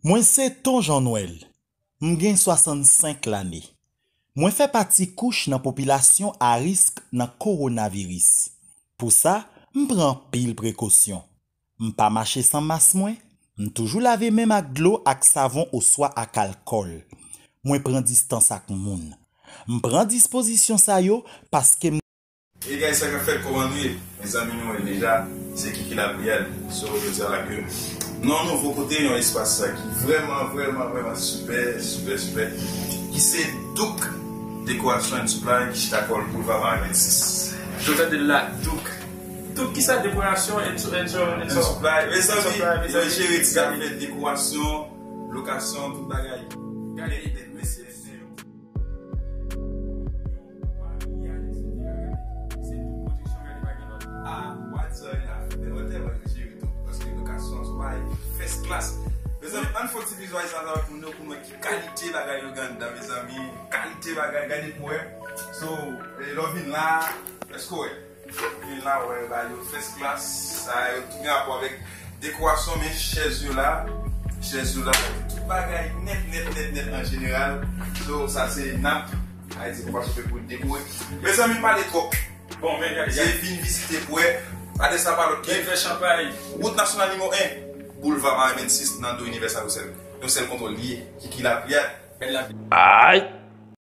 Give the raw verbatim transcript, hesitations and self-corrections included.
Mwen se Ton Jean Noël. M gen swasannsenk lane. Mwen fè pati kouch nan popilasyon a risk nan kowonaviris. Pou sa, m pran anpil prekosyon. M pa mache san mas mwen, m toujou lave men m ak dlo ak savon oswa ak alkòl. Mwen pran distans ak moun. M pran dispozisyon sa yo paske m E guys, sa k ap fèt, kòman nou ye? Mezanmi, nou wè deja, se Kiki Lapriyad. So, yo di a la ke nou yon nouvo kote, yon espas sa ki vrèman, vrèman, vrèman sipè, sipè, sipè. Ki se Douk Decoration and Supply, ki chita kò l Boulevard Marie vennsis. Yo tande l la, Douk. Douk ki sa, dekorasyon, and su-, and su-, and su-, Supply. Mezanmi, yo jere ti zafè dekorasyon, lokasyon, tout bagay. Gade, mesye, mesye. Ah, what's up, la? Mwen tèlman jere tou, paske lokasyon an se yon bagay first class. Mezanmi, ann fè yon ti vizyalizasyon avèk moun yo pou nou wè ki kalite bagay yo gen anndan, mezanmi. Kalite bagay, gade pou wè. So, eh, lè w vin la, èske w wè? Vin la, wè, ba yo first class, sa yo tout gen rapò avèk dekorasyon, men chèz yo la, chèz yo la, tout bagay nèt, nèt, nèt, nèt an jeneral. So, sa se nap, Ayiti, konpa soupe pou dekore. Mezanmi, pale twòp. Bon, men gade, se gade. Vin vizite pou wè. Gade sa pa lòt ke fè chanpay. Wout nasyonal nimewo en, Boulevard Marie vennsis, nan do Universal Wholesale. Yon sèl kontwòl li ye, Kiki Lapriyad. Bèl la. Ay!